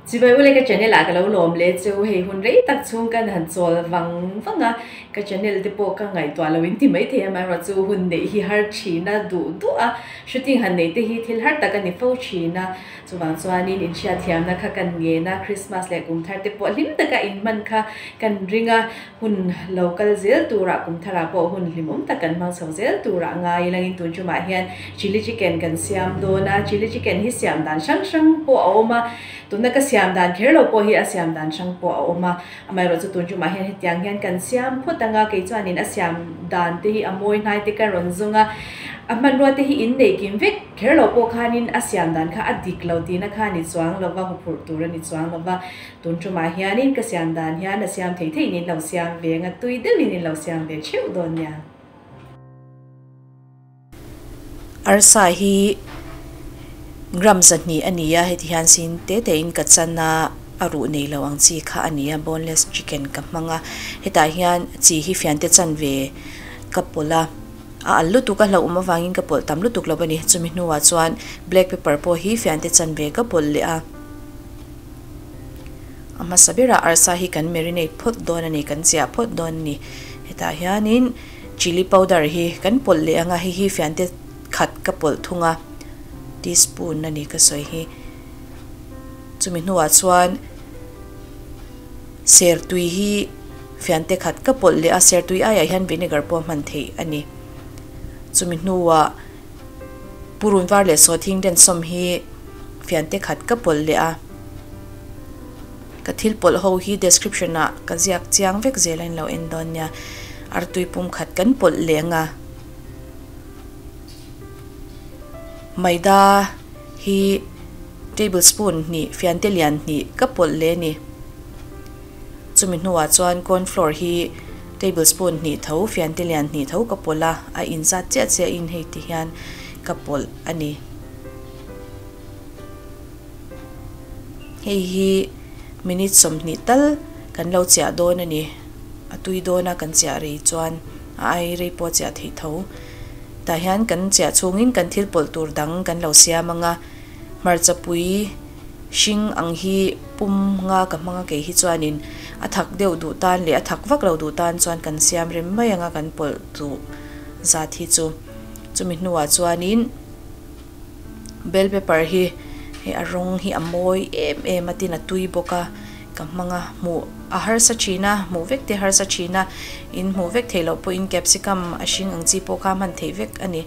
Chibai ule ka channel ah ka lo lawm leh cheu hei hun rei tak chhung kan han chawl vang vang a ka channel te pawh ka ngaihtuah lo in ti mai thei a amaherawhchu hun neih hi har thin a duh duh a shooting han neih te hi thil har tak a ni fo thin a chuvang chuanin inhriatthiamna kha kan ngen a Christmas leh kum thar te pawh hlim taka inhman kha kan ring a Hun lo kal zel turah kum tharah pawh hun hlimawm tak kan hmang chho zel turah ngai langin tun chumah hian chilli chicken kan siam dawn a, chilli chicken hi siam dan hrang hrang pawh a awm a, tuna ka siam dan kher lo pawh hi a siam dan hrang pawh a awm a, amaherawh chu tun chumah hian hetiang hian kan siam phawt ang a, kei chuanin a siam dan te hi a mawi hnai te ka rawn zawng a, a hmanrua te hi in neih kim vek kher lo pawh khanin a siam dan kha a dik lo tihna kha a ni chuang lo va, huphurh tur a ni chuang lo va. Tun tumah hianin ka siam dan hian a siam thei theiin in lo siam ve nga tui deuhin in lo siam ve theuh dawn nia. Arsa hi gram 200 a ni a, heti hian sin te tein ka chan a, a ruh nei lo ang chi kha a ni a, boneless chicken ka hmang a, hetah hian chi hi fiante chan ve ka pawlh a, a al lutuk a hlauhawm avangin ka pawlh tam lutuk lo a ni, chumi hnuah chuan black pepper pawh hi fiante chan ve ka pawlh leh a. A hmasa berah arsa hi kan marinate phawt dawn a ni, kan chiah phawt dawn a ni. Hetah hianin chilli powder hi kan pawlh leh ang a, hei hi fiante khat ka pawlh thung a, teaspoon a ni ka sawi hi. Chumi hnuah chuan sertui hi fiante khat ka pawlh leh a, sertui aiah hian vinegar pawh hman theih a ni. Chumi hnuah Purun var leh sawthing den sawm hi fiante khat ka pawlh leh a, ka thil pawlh ho hi description ah ka ziak chiang vek zel a in lo en dawn nia, artui pum khat kan pawlh leh ang a, maida hi tablespoon hnih fiante lian hnih ka pawlh leh a ni. Chumi hnuah chuan corn flour hi tablespoon hnih tho, fiante lian hnih tho ka pawlh a, a inzat chiah chiahin hei ti hian ka pawlh a ni. Hei hi minute 20 tal kan lo chiah dawn a ni. A tui dawn a kan chiah rei chuan a ai rei pawh a chiah theih tho. Tah hian kan chiah chhungin kan thil pawlh tur dang kan lo siam ang a, hmarcha pui, Hring ang hi pum nga ka hmang a kei hi chuanin a thak deuh duh tan leh a thak vak lo duh tan chuan kan siam rem mai ang a kan pawlh duh zat hi chu. Chumi hnuah chuanin bell pepper hi hei a rawng hi a mawi em em a tin a tui bawk a ka hmang a hmuh a harsa thin a hmuh vek te harsa thin a in hmuh vek theih loh pawhin capsicum a hring ang chi pawh kha hman theih vek a ni.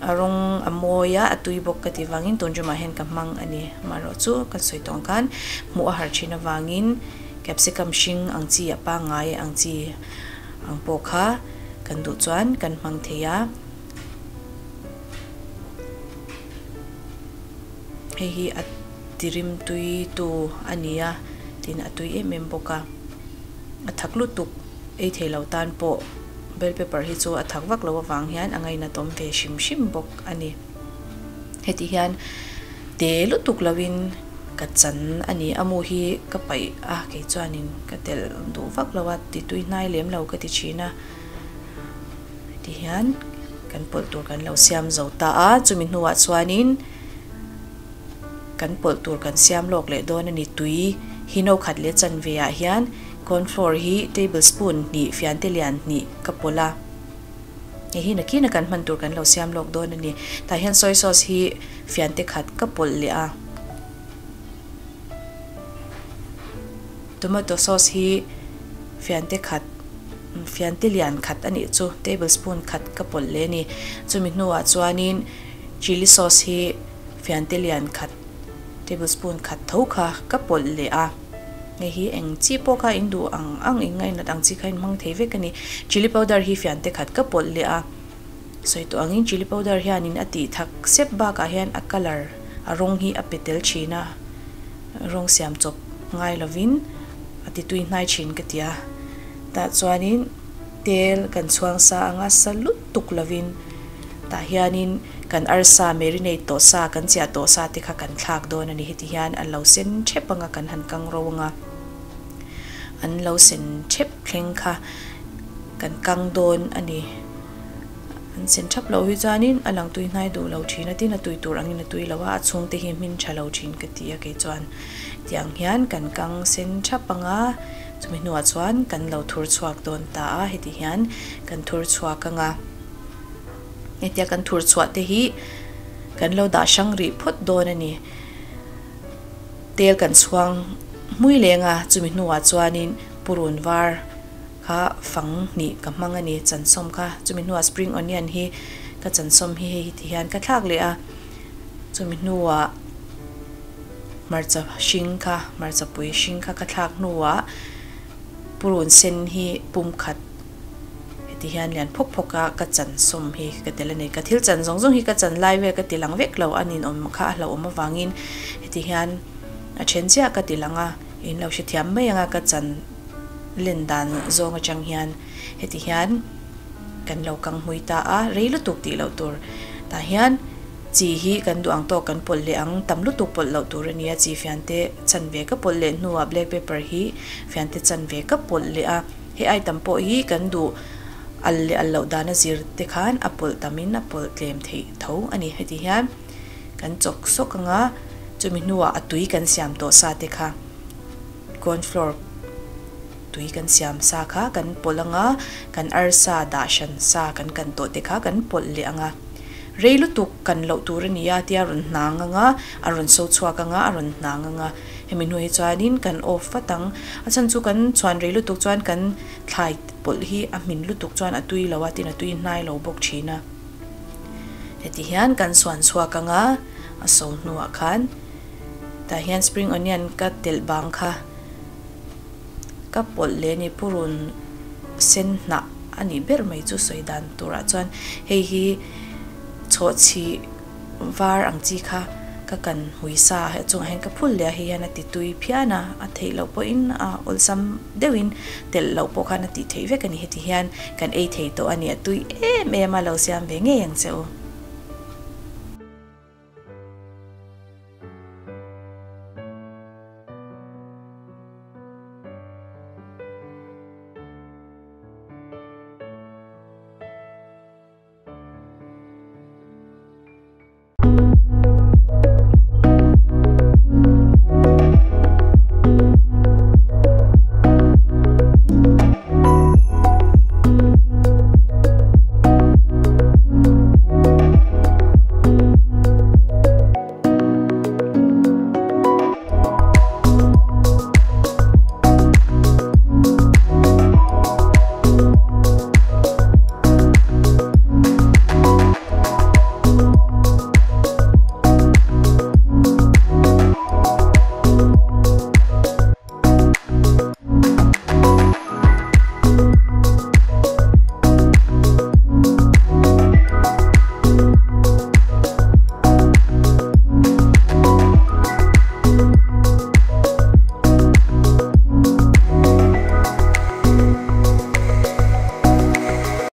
A rawng a mawi a, a tui bawk ka tih vangin tun ṭumah hian ka hmang a ni. Amaherawhchu kan sawi tawng khan hmuh a harh ṭhin avangin capsicum hring ang chi a pangngai ang chi ang pawh kha kan duh chuan kan hmang thei a. Hei hi a tirim tui tu a ni a, tin a tui em em bawk a, a thak lutuk ei thei lo tan pawh. Bell pepper hi chu a thak vak lo avang hian a ngainatawm ve hrim hrim bawk a ni. Heti hian te lutuk loin ka chan a ni. A mu hi ka paih a, kei chuanin ka telh duh vak lo a, ti tui hnai lem lo ka ti thin a. Heti hian kan pawlh tur kan lo siam zo ta a, chumi hnuah chuanin kan pawlh tur kan siam lawk leh dawn a ni. Tui hi no khat leh chanve ah hian corn flour hi table spoon hnih fiante lian hnih ka pawlh a, hei hi nakin a kan hman tur kan lo siam lawk dawn a ni. Tah hian soy sauce hi fiante khat ka pawlh leh a, tomato sauce hi fiante khat fiante lian khat a nih chu table spoon khat ka pawlh leh a ni. Chumi hnuah chuanin chilli sauce hi fiante lian khat tablespoon khat tho kha ka pawlh leh a, hei hi eng chi pawh kha in duh ang ang in ngainat ang chi kha in hmang thei vek a ni. Chilli powder hi fiante khat ka pawlh leh a, sawi tawh angin chilli powder hianin a tih thak sep bakah hian a colour a rawng hi a pe tel thin a, rawng siam chawp ngai lovin a ti tui hnai thin ka ti a, tah chuanin tel kan chhuang sa anga sa lutuk lovin. Tah hianin kan arsa marinate tawh sa, kan chiah tawh sa te kha kan thlak dawn a ni. Heti hian an lo sen thep anga kan han kang ro anga an lo sen thep thleng kha kan kang dawn a ni. An sen thap loh hi chuanin a lang tui hnai duh lo thin a, tin a tui tur angin a tui lo a, a chhung te hi hmin tha lo thin ka ti a kei chuan tiang hian kan kang sen thap ang a, chumi hnuah chuan kan lo thur chhuak dawn ta a, heti hian kan thur chhuak ang a, hetia kan thur chhuah te hi kan lo dah hrang rih phawt dawn a ni. Tel kan chhuang hmui leng a, chumi hnuah chuanin purun var kha fang hnih ka hmang a ni, chansawm kha. Chumi hnuah spring onion hi ka chansawm hi hei ti hian ka thlak leh a, chumi hnuah hmarcha hring kha, hmarcha pui hring kha ka thlak hnuah purun sen hi pum khat heti hian lian phawk phawk a ka chansawm hi ka tel a ni. Ka thil chan zawng zawng hi ka chan lai vel ka ti lang vek lo a ninawm kha a hlauhawm avangin heti hian a then chiah ka ti lang a, in lo hrethiam mai ang a ka chan. len dan zawng atang hian heti hian kan lo kang hmui ta a, rei lutuk tih loh tur tah hian chi hi kan duh ang tawk kan pawlh leh ang, tam lutuk pawlh loh tur a ni a, chi fiante chan ve ka pawlh leh hnuah black pepper hi fiante chan ve ka pawlh leh a, hei ai tam pawh hi kan duh al leh al loh dan a zir te khan a pawlh tamin a pawlh tlem theih tho a ni, heti hian kan chawk sawk ang a, chumi hnuah a tui kan siam tawh sa te kha. Corn flour tui kan siam sa kha kan pawlh ang a, kan arsa dah hran sa kan kan tawh te kha kan pawlh leh ang a. Rei lutuk kan loh tur a ni a tia rawn hnang ang a, a rawn so chhuak ang a, a rawn hnang ang a. Hemi hnu hi chuanin kan off vat ang. A chhan chu kan chhuan rei lutuk chuan kan thlai pawlh hi a hmin lutuk chuan a tui lo a, tin a tui hnai lo bawk thin a. Heti hian kan chhuan chhuak ang a, a so hnuah khan. Tah hian spring onion ka telh bang kha ka pawlh leh a ni purun sen hnah a nih ber mai chu sawi dan turah chuan hei hi chhawhchhi var ang chi kha ka kan hmui sa a chungah hian ka phul leh a hei hian a ti tui phian a a theih loh pawhin a awlsam deuhin telh loh pawh khan a tih theih vek a ni heti hian kan ei thei tawh a ni a tui em em a lo siam ve ngei ang che u.